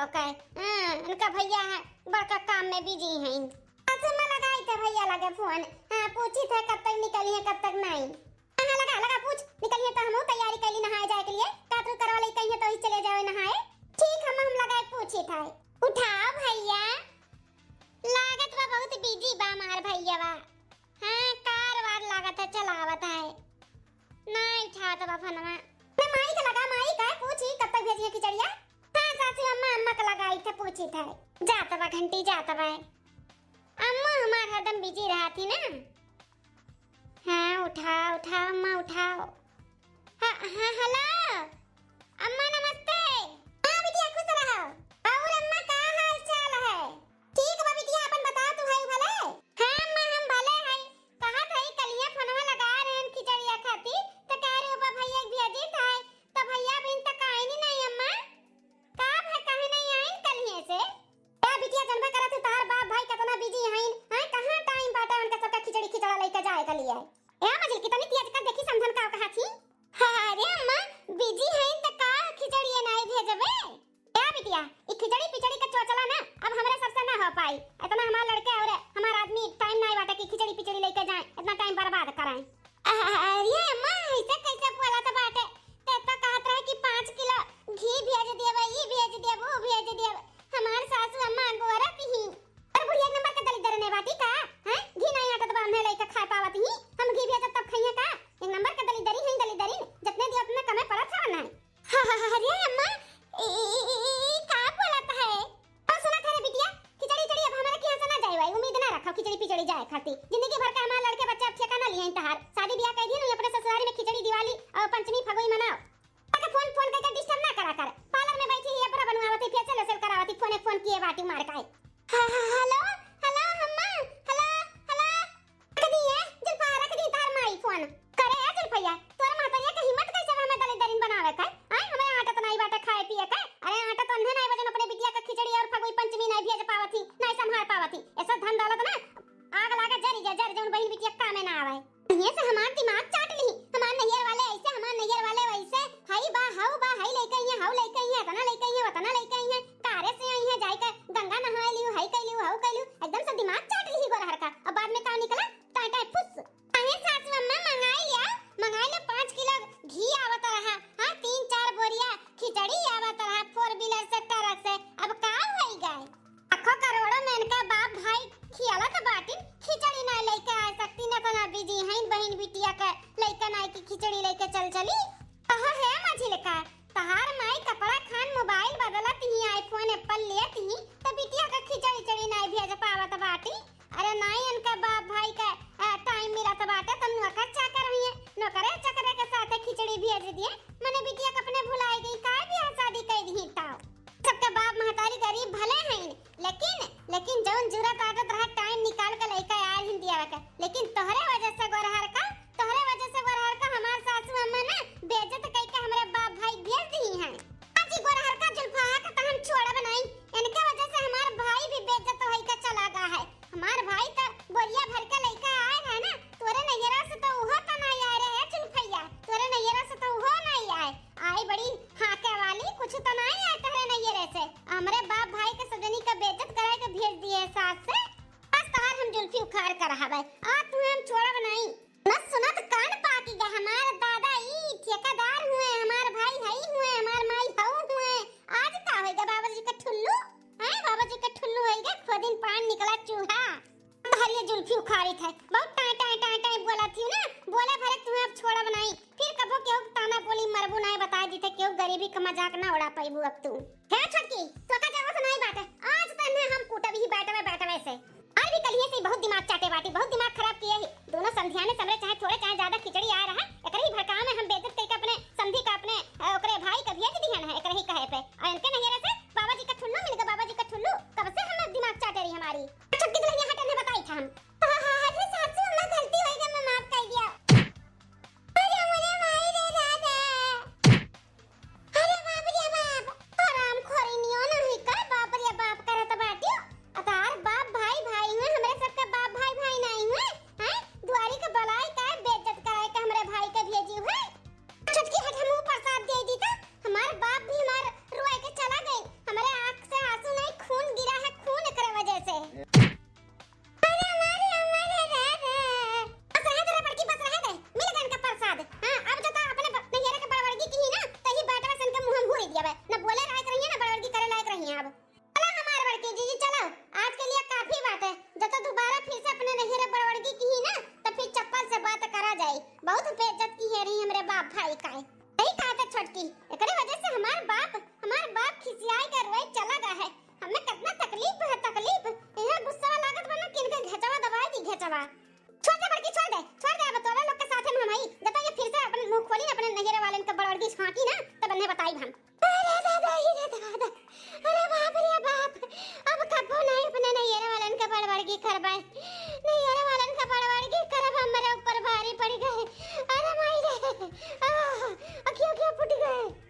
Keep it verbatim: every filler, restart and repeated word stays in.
ओके, हाँ, इनका भैया है, बड़का काम में बिजी हैं। अच्छा, मैं लगाई थे भैया लगे फोन। हाँ, पूछी थे कब तक निकली है, कब तक नहीं। हाँ, हाँ, लगा, लगा, पूछ, निकली है तो हमहू तैयारी कैली नहाए जाए के लिए। का तू करवा ले कहीं तो ही चले जाओ नहाए। ठीक, हम, हम लगाए पूछी थे। उठाओ भैया, लागत बा बहुत बिजी बा हमार भैया बा। हाँ, कार वार लागत है, चलावत है। ना उठात बा फोनवा। मैं माई के लगा, माई का पूछी कब तक भेजिए खिचड़िया। हाँ सासू अम्मा, अम्मा के लगाई थे, पूछी थे। जात बा घंटी, जात बा। अम्मा हमार हरदम बिजी रहती ना। हाँ, उठाओ, उठाओ अम्मा, उठाओ। हाँ, हाँ, हेलो। अम्मा नमस्ते। हाँ बिटिया, खुश रहो। और अम्मा, का हाल चाल है? ठीक बा बिटिया, अपन बताओ, तू है भले? हाँ अम्मा, हम भले है। कहत है, कलिया फोनवा लगा रहे हैं खिचड़िया खातिर, तो कह रहे हो भैया के भेजी था, तो भैया बिन तक आए नहीं, नहीं अम्मा। का भा, काहे नहीं आइन कलिए से? ए बिटिया, जनबे करत ही तहार बाप भाई केतना बिजी हईन, हैं? कहाँ टाइम बाटे उनका सबका खिचड़ी खिचड़ा लइके जाए के लिए? ए मझिलकी, तनी तेज कर देखी, समझन का कहा थी? अरे अम्मा, बिजी हईन त का खिचड़ी नहीं भेजबे? ए बिटिया, ई खिचड़ी पिचड़ी का चोचला ना अब हमरा सबसे ना हो पाई। इतना हमार लड़के और हमार आदमी टाइम नहीं बाटे कि खिचड़ी पिचड़ी लइके जाए, इतना टाइम बर्बाद कराए। अरे अम्मा, ऐसे कैसे बोलत बाटे? ते तो कहत रहे कि पाँच किलो घी भेज देबे, ई भेज देबे, ऊ भेज देबे। हमार सासू अम्मा गोरत ही। और बुढ़िया एक नंबर के दलिद्दर ने बाटी का? हैं? घी नहीं आटत बा, हमने लइके खाए पावत ही। हम घी भेजब तब खइहे का? एक नंबर के दलिद्दरी हैं, दलिद्दरी। जितने दिया उतने कमे पड़त है ना। अरे अम्मा, ई, ई, ई, ई, ई का बोलत है? और सुना था रे बिटिया, खिचड़ी उचड़ी अब हमारे यहाँ से ना जाए भाई, उम्मीद ना रखो खिचड़ी पिचड़ी जाए खाती। जिंदगी भर का हमारे लड़के बच्चे अब ठेका ना लिए तहार। शादी ब्याह कर दिए ना, अपने ससुरारी में खिचड़ी दिवाली और पंचमी फगुई मनाओ। ताकि फोन, फोन करके डिस्टर्ब ना करा कर। पार्लर में बैठी है, अपना बनवावत है, फेशियल वेशियल करावत है, फोन एक फोन किए बाटी मार का है। हाँ, हाँ, हेलो, हेलो, अम्मा, हेलो, हेलो। रख दी है, जुल्फा, रख दी तार माई फोन। करे है जुल्फैया, तोर महतरिया के हिम्मत कैसे बा हमें दलिद्दरिन बनावे का? आय, हमें आटा तो नहीं बाटे खाए पिए का। अरे आटा तो अन्हे नहीं बजन अपने बिटिया का खिचड़ी और फगुई पंचमी नहीं भेज पावत ही, नहीं संभाल पावत ही। ऐसा धन दौलत ना आग लागे जरी जा, जर जौन बहिन बिटिया कामे ना आवे। ये से हमार दिमाग चाट ली, हमार नैयर वाले ऐसे, हमार नैयर वाले वैसे, हई बा, हऊ बा, हई लइके आई है, हऊ लइके आई है, इतना लइके आई है, उतना लइके आई है, कारे से आई है, जाई के गंगा नहाए लियो, हई कई लियो, हऊ कई लियो, एकदम से दिमाग चाट ली गोरहर का। अब बाद में का निकला, टाय टाय फुस। अरे सासू अम्मा, मंगाई लिया, मंगाई ले पाँच किलो घी आवत रहा, हाँ, तीन चार बोरिया खिचड़ी आवत रहा, फोर व्हीलर से, ट्रक से, अब का होई गए? लाखों करोड़ों में इनका बाप भाई खियालत बाटिन, खिचड़ी ना लेके आ सकती, न तना बिजी हैं बहिन बिटिया के लेके ना कि खिचड़ी लेके चल चली। कहो हे मझिलका, तहार माई कपड़ा खान मोबाइल बदलत ही iPhone Apple लेत ही, तो बिटिया के खिचड़ी चड़ी ना भेज पावत बाटी। अरे नाई इनका बाप भाई का, आ, टाइम मिलत बाटे तो नौकर चाकर हुई है, नौकरे चाकरे के साथे खिचड़ी भेज दिए, मने बिटिया के अपने भुलाई गई, का बियाह शादी कर दी ताऊ। सबके बाप महतारी गरीब भले हैं, लेकिन, लेकिन जौन जुरत आदत रहा टाइम निकाल के लइके आयल हिंदी आवे के, लेकिन तोहरे वजह से गोरहर का, तोहरे वजह से गोरहर का हमार सासू अम्मा ना बेइज्जत कइके हमरे बाप भाई भेज दी हैं। आज ई गोरहर का जुल्फा के तो हम छोड़ब नहीं, इनके वजह से हमार भाई भी बेइज्जत होई के चला गा है। हमार भाई तो बोरिया भर के लइके आए रहे ना, तोरे नैहरा से तो उहो तो नहीं आए रहे जुल्फैया, तोरे नैहरा से तो उहो नहीं आए। आई बड़ी हाँके वाली, कुछ तो नहीं आए तोरे नैहरे से। हमरे बाप भाई के सजनी का बेइज्जत कराए के भेज दिए सास से। बस तहार हम जुल्फी उखाड़ कर रहबे, आज तुम्हें हम छोड़ब नहीं। न सुनत कान पाकी गए, हमार दादा ई ठेकेदार हुए, हमार भाई हई हुए, हमार माई हऊ हुए। आज का होई गए बाबा जी के ठुल्लू? हैं, बाबा जी के ठुल्लू होई गए, खुदिन पान निकला चूहा। तहर ये जुल्फी उखाड़ी थे, बहुत टाय टाय टाय टाय बोला थी ना, बोले भरे तुम्हें अब छोड़ब नहीं, फिर कबो केहू ताना बोली मरबू नहीं, बता दी थे केहू गरीबी का मजाक ना उड़ा पाईबू अब तू। हे छोटकी, तोका जरूरत नहीं बाटे, आज तो इन्हें हम कूटब ही बैठवे बैठवे से। आज भी कलिए से बहुत दिमाग चाटे बाटी, बहुत दिमाग खराब किए ही। दोनों समधियाने समरे चाहे थोड़े चाहे ज्यादा खिचड़ी आ रहा, एकरे ही भड़काव में हम बेइज्जत करके अपने काहे? सही कहा था छोटकी, एकरे वजह से हमार बाप, हमार बाप खिसियाए के रोए चला गया है। हमें कितना तकलीफ है, तकलीफ। यहाँ गुस्सा लागत बा ना कि इनके घेचवा दबाए दी, घेचवा। छोड़ दे बड़की, छोड़ दे, छोड़ दे। अब तोरा लोग के साथे में हम आई। जब तक ये फिर से अपन मुंह खोली ना, अपने नैहरे वालन के बड़बड़गी झांकी ना, तब इन्हें बताई हम। अरे दादा, अरे दादा, अरे बाप रे बाप, अब कबो नहीं अपने नैहरे वालन के बड़बड़गी करबे, नैहरे वालन के बड़बड़गी करब, हमरे ऊपर भारी पड़ गए। अरे माई रे, आ, अखिया, अखिया फूट गए।